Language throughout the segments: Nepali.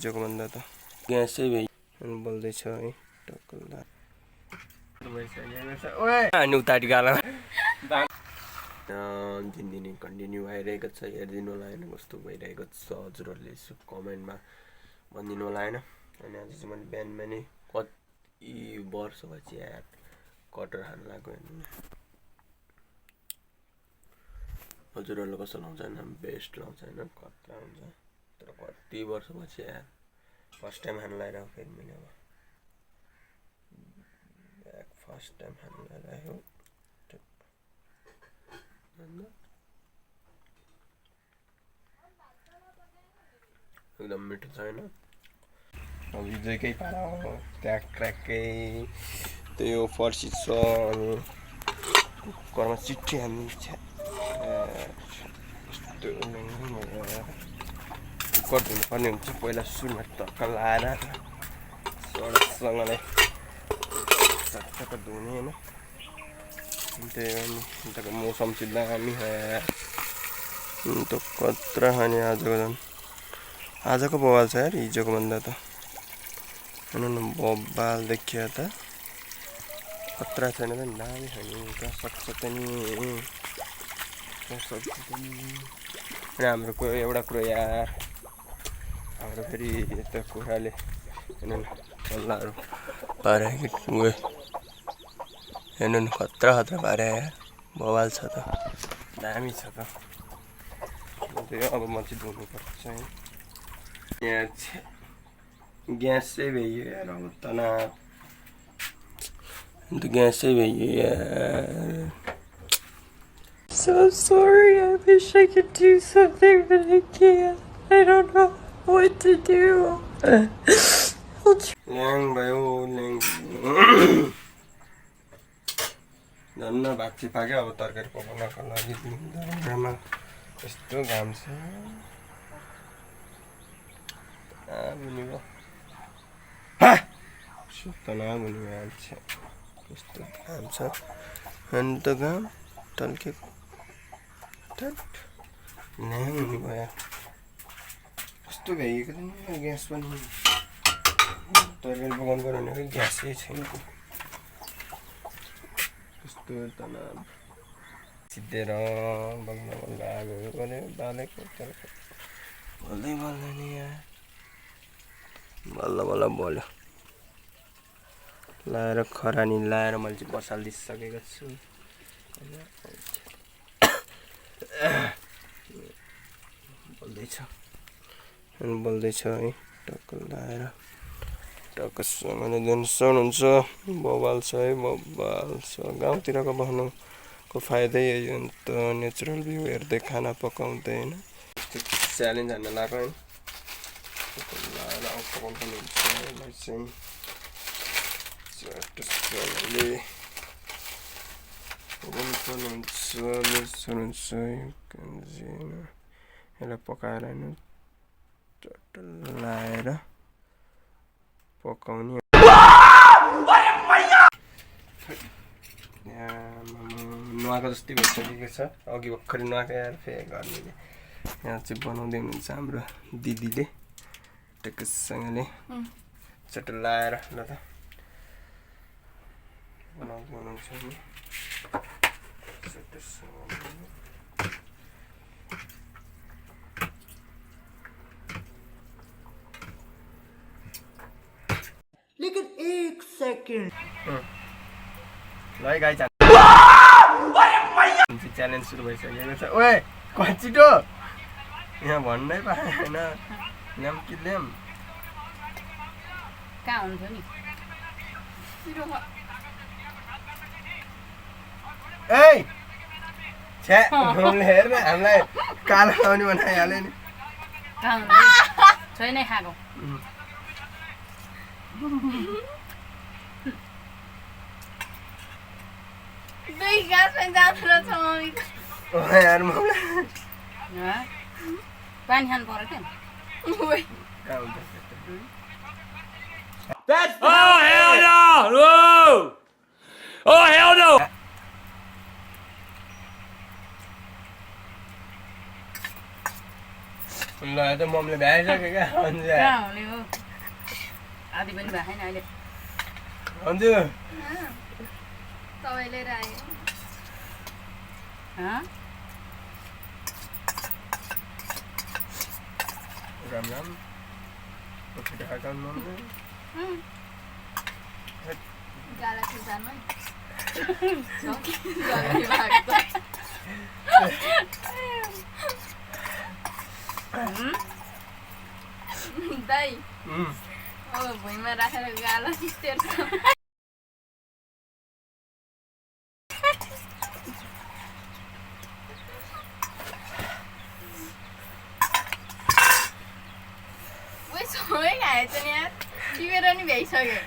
हिजोको भन्दा त ग्यासै बोल्दैछ है टक्क अनि उताटी गाला दिनदिनै कन्टिन्यू आइरहेको छ। हेरिदिनु होला होइन कस्तो भइरहेको छ हजुरहरूले यसो कमेन्टमा भनिदिनु होला होइन। अनि आज चाहिँ मैले बिहान बिहानै कति वर्ष पछि यार कटर खानु लाग्यो होइन। हजुरहरूले कस्तो लाउँछ होइन बेस्ट लाउँछ होइन कत्रा हुन्छ तर कति वर्ष पछि यार फर्स्ट टाइम खानु लगाइरहेको फेरि मैले अब फर्स्ट टाइम खानु लगाइरहेको एकदम मिठो छ होइन। अब हिजोकै पारा हो त्यहाँ क्र्याकै त्यो फर्सी छ अनि कुकरमा चिट्ठी हाल्नु कुकर धुनुपर्ने हुन्छ पहिला सुरुमा टक्क लाएर सडकसँगलाई चटचक्क धुने होइन। त्यही हो नि अन्त मौसम चाहिँ दामी अन्त कत्रा खाने आजको झन् आजको बवाल छ यार हिजोको भन्दा त हेर्नु न बवाल देखियो त खतरा छैन त दामी खाने सक्छ त नि र हाम्रो एउटा कुरो यार हाम्रो फेरि यता कुखुराले हेर्नु न चल्लाहरू पारे उयो हेर्नु न खतरा खतरा पारे यार बवाल छ त दामी छ त। त्यही अब म चाहिँ धुनुपर्छ है यहाँ चाहिँ ग्यासै भइयो यार अब तनाव अन्त ग्यासै भइयो यार। So sorry, I wish I could do something but I can't. I don't know what to do. ल्याङ भयो ल्याङ धन्न भात चाहिँ पाक्यो अब तरकारी पकाउनको लागि हाम्रोमा यस्तो घाम छ मुनिको तनामुनि हाल्छ कस्तो घाम छ अनि त घाम टल्केको ल्याङ भयो कस्तो भ्याइएको थिएन ग्यास पनि तरकारी पकाउनु पऱ्यो भने ग्यासै छैन कस्तो तनाव सिद्धेर बल्ल बल्ल आगो गऱ्यो बालेको बल्दै बल्दैन यहाँ बल्ल बल्ल बल्यो लाएर खरानी लाएर मैले चाहिँ बसालिदिइसकेको छु। बोल्दैछ है टक्क लाएर टक्कसँगले जुन हुन्छ बवाल छ है बवाल छ। गाउँतिरको बस्नुको फाइदै यही हो नि त नेचुरल भ्यू हेर्दै खाना पकाउँदै होइन च्यालेन्ज हान्न लाग्यो है लाएर पकाउनु पनि हुन्छ यसलाई चाहिँ चटसँगले पकाउनु पनि हुन्छ यसलाई पकाएर होइन चट्ट लाएर पकाउने नुहाएको जस्तै भइसकेको छ अघि भर्खरै नुहाएको यार फेरि गर्नेले यहाँ चाहिँ बनाउँदै हुनुहुन्छ हाम्रो दिदीले टक्कसँगले चट्ट लाएर ल त बनाउँदै हुनुहुन्छ नि लेकिन 1 सेकेन्ड ल गाई च्यालेन्ज सुरु भइसकेको छ ओए छिटो यहाँ भन्नै पाएन ल्याम कि ल्याम कहाँ हुन्थ्यो नि ए छ्या हेर न हामीलाई कालो लाउने बनाइहाल्यो नि कहाँ हुन्थ्यो छैन खाएको दुई गाछमा जाँदो रहेछ मम्मी यार पानी खानु पर्यो क्या Oh hell no! Whoa! Oh hell no! ल त मम्मीले भ्याइसक्यो क्या अन्जु कहाँ हुने हो आधी पनि भएको छैन अहिले अन्जु तपाईँले रायो हँ राम राम छिटो खाएको मम्मी गाला खुजामा दाइ अब भुइँमा राखेर गाला तेर्छ सबै खाएछ नि यार टिपेर नि भ्याइसक्यो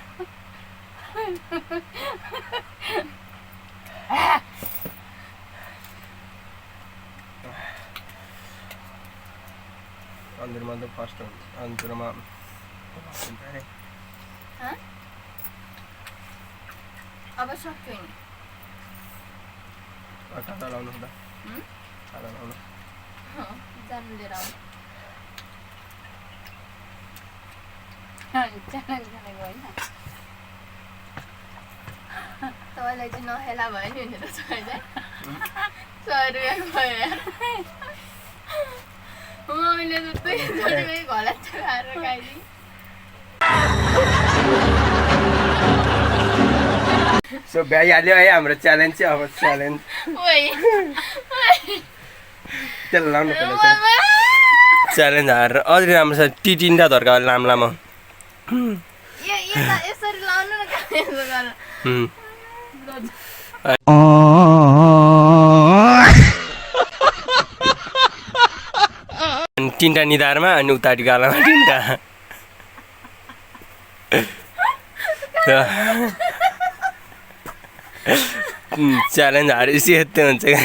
अन्जुरमा त फर्स्ट हुन्छ अन्जुरमा अब सक्यो नि टाढा लाउनु त टाढा लाउनु जानु लिएर आउनु तपाईँलाई चाहिँ नखेला भयो नि भनेर 100 रुपियाँ भयो यार मम्मीले त 200 रुपियाँ घोला खाएर खाइदिए सो भ्याइहाल्यो है हाम्रो च्यालेन्ज चाहिँ अब च्यालेन्ज त्यसलाई लाउनु पर्ने च्यालेन्ज हारेर अझै राम्रो छ टिटिन्डा धर्का लामो लामो यसरी लाउनु न तिनवटा निधारमा अनि उतापट्टि गालामा तिनवटा च्यालेन्ज हारेपछि यस्तै हुन्छ क्या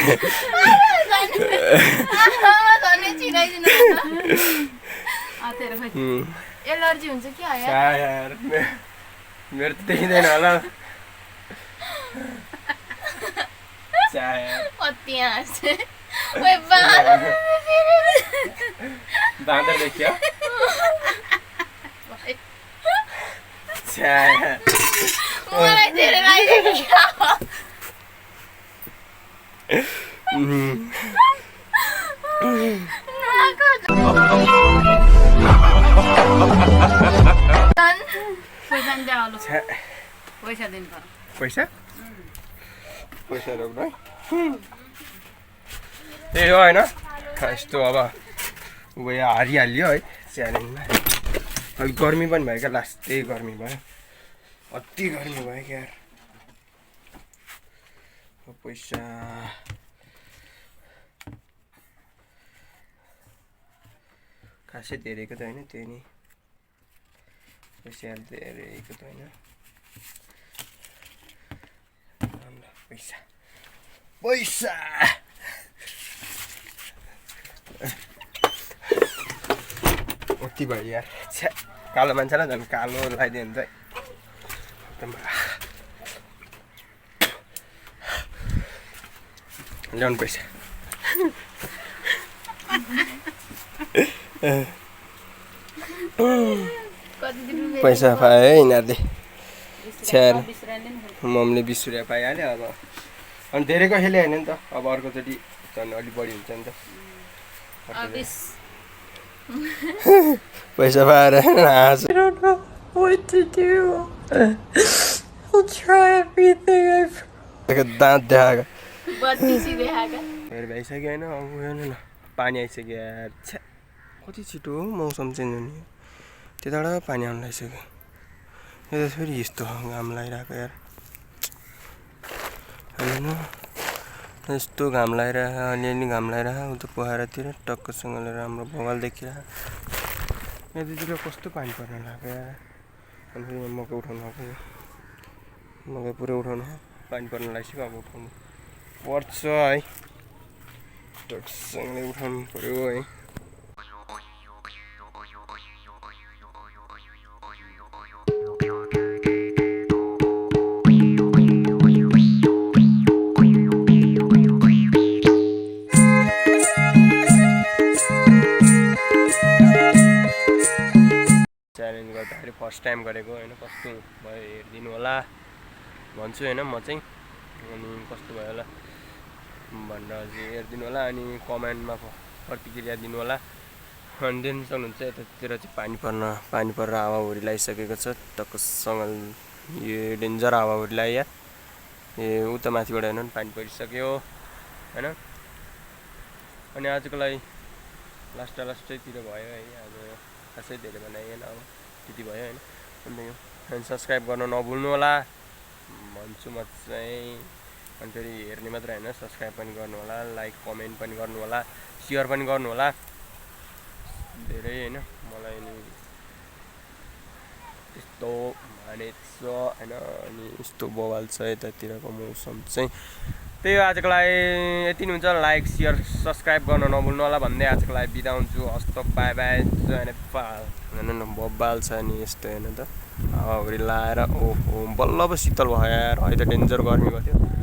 एलर्जी हुन्छ कि मेरो त देखिँदैन होला बाँदर देखियो मलाई धेरै पैसा नि जाऊ पैसा दिनु पर्यो पैसा पैसा रोक्नु है त्यही हो होइन यस्तो अब उयो हारिहाल्यो है च्यालेन्जमा अलिक गर्मी पनि भयो क्या लास्ट त्यही गर्मी भयो अति गर्मी भयो क्या पैसा खासै धेरैको त होइन त्यही नि पैसा धेरैको त होइन पैसा पैसा कति भयो यार छ्या कालो मान्छेलाई झन् कालो लगाइदियो भने चाहिँ ल्याउनु पैसा पैसा पायो है यिनीहरूले छ्यार मम्मीले 20 रुपियाँ पाइहाल्यो अब अनि धेरै कसैले होइन नि त अब अर्कोचोटि झन् अलिक बढी हुन्छ नि त पैसा पाएर हाँस I don't know what to do. I'll try everything I've दाँत देखाएको बत्तीसी देखाएको फेरि भइसक्यो होइन अब हेर्नु न पानी आइसक्यो यार छ्या कति छिटो हो मौसम चेन्ज हुने त्यताबाट पानी आउनु लागिसक्यो यो त फेरि यस्तो घाम लागिरहेको यार हेर्नु न यस्तो घाम लगाइरहेको अलिअलि घाम लगाइरहेको उता पोखरातिर टक्कसँगले राम्रो बगाल देखिरहेको यतातिर कस्तो पानी पर्न लाग्यो यार अनि फेरि मकै उठाउनु आएको मकै पुरै उठाउनु पानी पर्न लागिसक्यो अब उठाउनु पर्छ है टक्कसँगले उठाउनु पऱ्यो है च्यालेन्ज गर्दाखेरि फर्स्ट टाइम गरेको होइन कस्तो भयो हेरिदिनु होला भन्छु होइन म चाहिँ अनि कस्तो भयो होला भनेर चाहिँ हेरिदिनु होला अनि कमेन्टमा प्रतिक्रिया दिनु होला अनि दिन सक्नुहुन्छ यतातिर चाहिँ पानी परेर हावाहुरी लगाइसकेको छ टक्कसँग यो डेन्जर हावाहुरी लाग्यो उता माथिबाट हेर्नु पानी परिसक्यो होइन अनि आजको लागि लास्टैतिर भयो है आज खासै धेरै बनाइएन अब त्यति भयो होइन अनि सब्सक्राइब गर्न नभुल्नु होला भन्छु म चाहिँ अनि फेरि हेर्ने मात्र होइन सब्सक्राइब पनि गर्नु होला लाइक कमेन्ट पनि गर्नु होला सेयर पनि गर्नु होला धेरै होइन मलाई नि त्यस्तो भनेछ होइन अनि यस्तो बवाल छ यतातिरको मौसम चाहिँ त्यही हो आजको लागि यति नै हुन्छ लाइक सेयर सब्सक्राइब गर्न नभुल्नु होला भन्दै आजको लागि बिदा हुन्छु हस्त बाई बाई हेर्नु न बब्बाल छ नि यस्तो हेर्नु त हावाहुरी लाएर ओहो बल्ल पो शीतल भयो यार अहिले त डेन्जर गर्मी गर्थ्यो